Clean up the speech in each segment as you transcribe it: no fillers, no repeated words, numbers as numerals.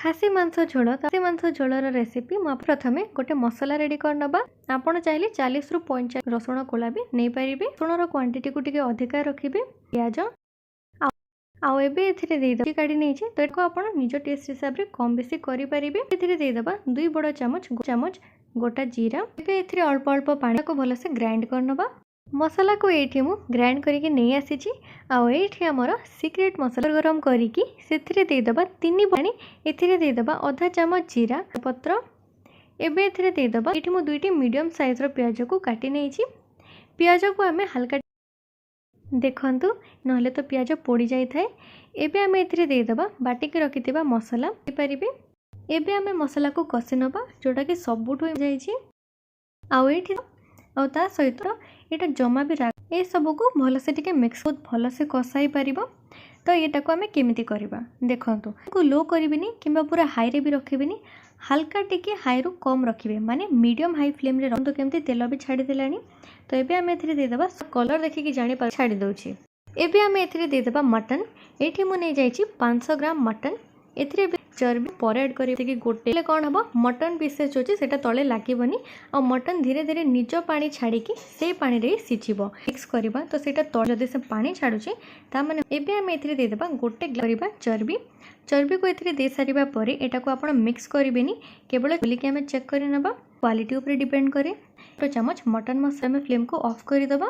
ଖାସି ମାଂସ ଝୋଳ। ଖାସି ମାଂସ ଝୋଳର ରେସିପି ମୁଁ ପ୍ରଥମେ ଗୋଟେ ମସଲା ରେଡ଼ି କରିନେବା। ଆପଣ ଚାହିଁଲେ 40ରୁ 45 ରସୁଣ କୋଳା ବି ନେଇପାରିବେ। ରସୁଣର କ୍ୱାଣ୍ଟିଟିକୁ ଟିକେ ଅଧିକା ରଖିବେ। ପିଆଜ ଆଉ ଏବେ ଏଥିରେ ଦେଇଦେବା, କାଢ଼ି ନେଇଛି, ତ ଏଟାକୁ ଆପଣ ନିଜ ଟେଷ୍ଟ ହିସାବରେ କମ୍ ବେଶୀ କରିପାରିବେ। ଏଥିରେ ଦେଇଦେବା 2 ବଡ଼ ଚାମଚ ଚାମଚ ଗୋଟା ଜିରା। ଏବେ ଏଥିରେ ଅଳ୍ପ ଅଳ୍ପ ପାଣିକୁ ଭଲସେ ଗ୍ରାଇଣ୍ଡ କରିନେବା। ମସଲାକୁ ଏଇଠି ମୁଁ ଗ୍ରାଇଣ୍ଡ କରିକି ନେଇ ଆସିଛି। ଆଉ ଏଇଠି ଆମର ସିକ୍ରେଟ୍ ମସଲା ଗରମ କରିକି ସେଥିରେ ଦେଇଦେବା ତିନି ପାଣି। ଏଥିରେ ଦେଇଦେବା ଅଧା ଚାମଚ ଜିରା ପତ୍ର। ଏବେ ଏଥିରେ ଦେଇଦେବା, ଏଇଠି ମୁଁ ଦୁଇଟି ମିଡ଼ିୟମ୍ ସାଇଜ୍ର ପିଆଜକୁ କାଟି ନେଇଛି। ପିଆଜକୁ ଆମେ ହାଲକା ଦେଖନ୍ତୁ, ନହେଲେ ତ ପିଆଜ ପୋଡ଼ି ଯାଇଥାଏ। ଏବେ ଆମେ ଏଥିରେ ଦେଇଦେବା ବାଟିକି ରଖିଥିବା ମସଲା ଦେଇପାରିବେ। ଏବେ ଆମେ ମସଲାକୁ କଷି ନେବା, ଯେଉଁଟାକି ସବୁଠୁ ଯାଇଛି। ଆଉ ଏଇଠି ଆଉ ତା ସହିତ ଏଇଟା ଜମା ବି ଏସବୁକୁ ଭଲସେ ଟିକେ ମିକ୍ସ, ବହୁତ ଭଲସେ କଷାଇ ପାରିବ। ତ ଏଇଟାକୁ ଆମେ କେମିତି କରିବା ଦେଖନ୍ତୁ। ଲୋ କରିବେନି କିମ୍ବା ପୁରା ହାଇରେ ବି ରଖିବେନି, ହାଲକା ଟିକେ ହାଇରୁ କମ୍ ରଖିବେ, ମାନେ ମିଡ଼ିୟମ୍ ହାଇ ଫ୍ଲେମ୍ରେ ରଖନ୍ତୁ। କେମିତି ତେଲ ବି ଛାଡ଼ିଦେଲାଣି। ତ ଏବେ ଆମେ ଏଥିରେ ଦେଇଦେବା, କଲର୍ ଦେଖିକି ଜାଣିପାରୁ, ଛାଡ଼ି ଦେଉଛି। ଏବେ ଆମେ ଏଥିରେ ଦେଇଦେବା ମଟନ୍। ଏଇଠି ମୁଁ ନେଇଯାଇଛି 500 ଗ୍ରାମ ମଟନ୍। ଏଥିରେ ଚର୍ବି ପରେ ଆଡ଼୍ କରିବି ଗୋଟେ ହେଲେ କ'ଣ ହେବ, ମଟନ୍ ପିସେସ୍ ଅଛି ସେଇଟା ତଳେ ଲାଗିବନି ଆଉ ମଟନ୍ ଧୀରେ ଧୀରେ ନିଜ ପାଣି ଛାଡ଼ିକି ସେଇ ପାଣିରେ ହିଁ ସିଝିବ। ମିକ୍ସ କରିବା ତ ସେଇଟା ତଳେ ଯଦି ସେ ପାଣି ଛାଡ଼ୁଛି, ତାମାନେ ଏବେ ଆମେ ଏଥିରେ ଦେଇଦେବା ଗୋଟେ କରିବା ଚର୍ବି। ଚର୍ବିକୁ ଏଥିରେ ଦେଇସାରିବା ପରେ ଏଟାକୁ ଆପଣ ମିକ୍ସ କରିବେନି, କେବଳ ବୁଲିକି ଆମେ ଚେକ୍ କରିନେବା। କ୍ୱାଲିଟି ଉପରେ ଡିପେଣ୍ଡ କରେ। ଗୋଟେ ଚାମଚ ମଟନ୍ ମସଲା। ଆମେ ଫ୍ଲେମ୍କୁ ଅଫ୍ କରିଦେବା।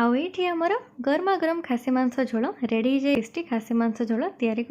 ଆଉ ଏଇଠି ଆମର ଗରମା ଗରମ ଖାସି ମାଂସ ଝୋଳ ରେଡ଼ି ହେଇଯାଏ। ଟେଷ୍ଟି ଖାସି ମାଂସ ଝୋଳ ତିଆରି।